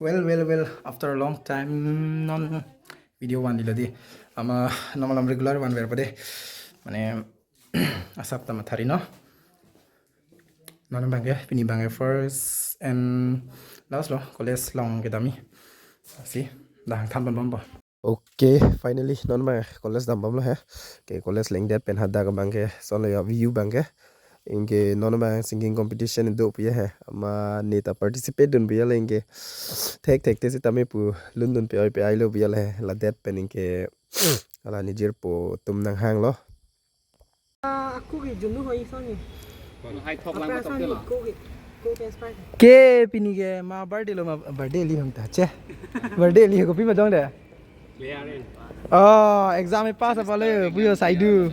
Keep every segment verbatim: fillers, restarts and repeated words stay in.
Well, well, well, after a long time, non video vanlo dei. Ama, non malom regular vanver pade. Mane, asap ta mathari non. Non abangke, pini abangke first and last lo, college along kedam-i. Si, dak thanbom bompo. Okay, finally, non abang college dambomlo he. Okay, college lengdet pen hadak abangke, sonlo yo view abangke. Anke non abang singing competition do puya he. Ama ne ta participate dun puya le anke. Thekthekthe sitame pu lun dun pi-oi pi-ailo puya le he. Ladet pen anke hala nijirpo atum nanghanglo. Ah, aku ke jenuh oi soalnya. Hai thok lang. Aku ke, aku ke inspire. Ke pini ke ma birthday lo, ma birthday li hong ta che. Birthday li kopi ma dong de. Oh, exam e pass apa le, puyo saidu.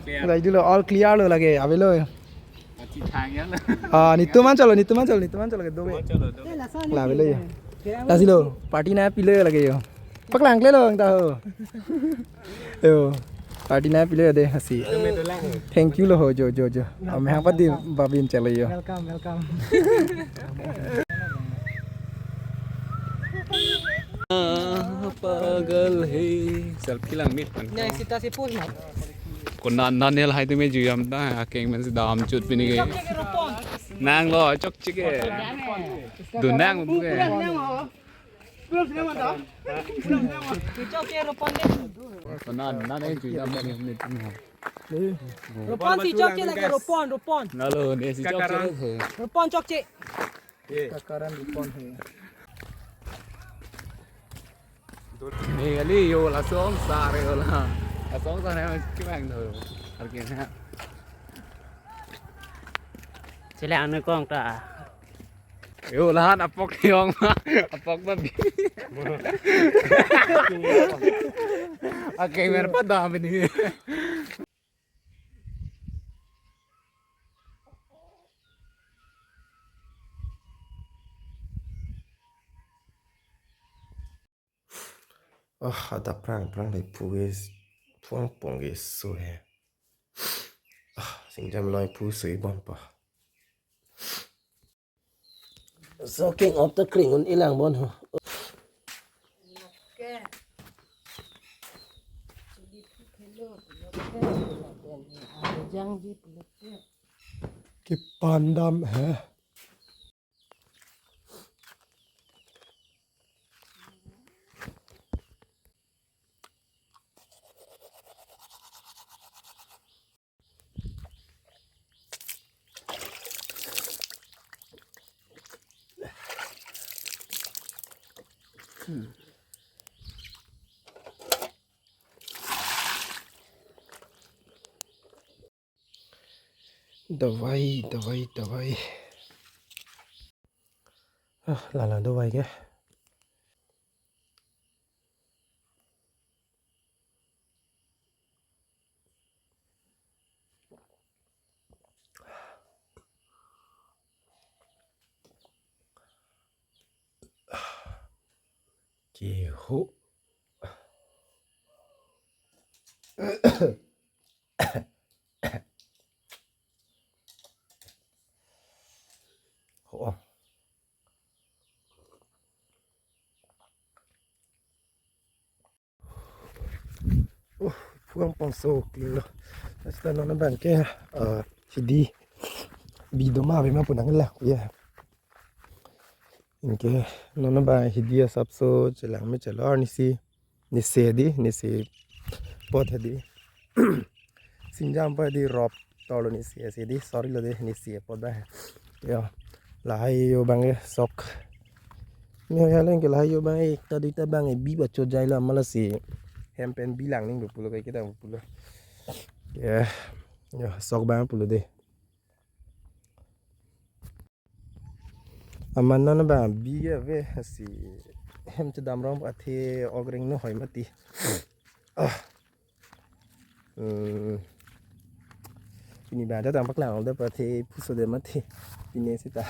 Saidu lo, all clear lo lake, avelo. Ah, netum anchot lo, netum anchot lo, netum anchot lo ke do ke. La avelo yo. Lasi lo, party nangpilo lake yo. Paklang klelo ta ho. Yo, party nangpilo dei, lasi. Thank you lo ho, jo, jo, jo. Am hang padi babin chalo yo. Welcome, welcome. Pagal he. Selfie lang mit. Nang sita si post mo. Ko nan nan hel hai tu me juyam ta, akeng men si dam chut pini ke. Chokche ke ropon. Nanglo, chokche ke. Dunang bu ke. Chokche ropon de. Ko nan nan e juyam mit mit. Ropon si chokche lake ropon, ropon. Nalo, ne si chokche. Ropon chokche. Kakaran ropon he. Ni kali yo la song sar yo la. La song sar hai kibang do. Arke na. Chele anu kong ta. Yo lahan apok yong ma. Apok ma bi. Ake mer pa dam ini. Oh, ada prang prang le pu ke puang pong ke so he. Ah, singjam loi pu so i bompo. Soaking of the kring un ilang bon ho. Kepandam he. Dawai, dawai, dawai. Ah, lala dawai ke. Kiho. Ho. Uh, puang pong so kling lo. Sita non abangke, ah, hidi. Bi do ma ave ma pu nanglang ya. Anke non abang hidi asapso chelang me chalo arnisi. Nisi dei, nisi apot dei. Singjam pa dei rop tolo nisi ase dei, sorry lo dei, nisi apot ba. Yo, lahai yo abang e sok. Ni ya leng ke lahai yo abang e, ekta duita abang e bi bachojai lo amat lasi. Hem pen bi lang ning pulo kai kita pulo. Ya, yo sok abang pulo dei. Amat non abang bi ave si hem chedam rong athe ogreng no hoi mati. Ah. Hmm. Pini abang ta tang paklang ong da pathe puso de mati. Pini sita.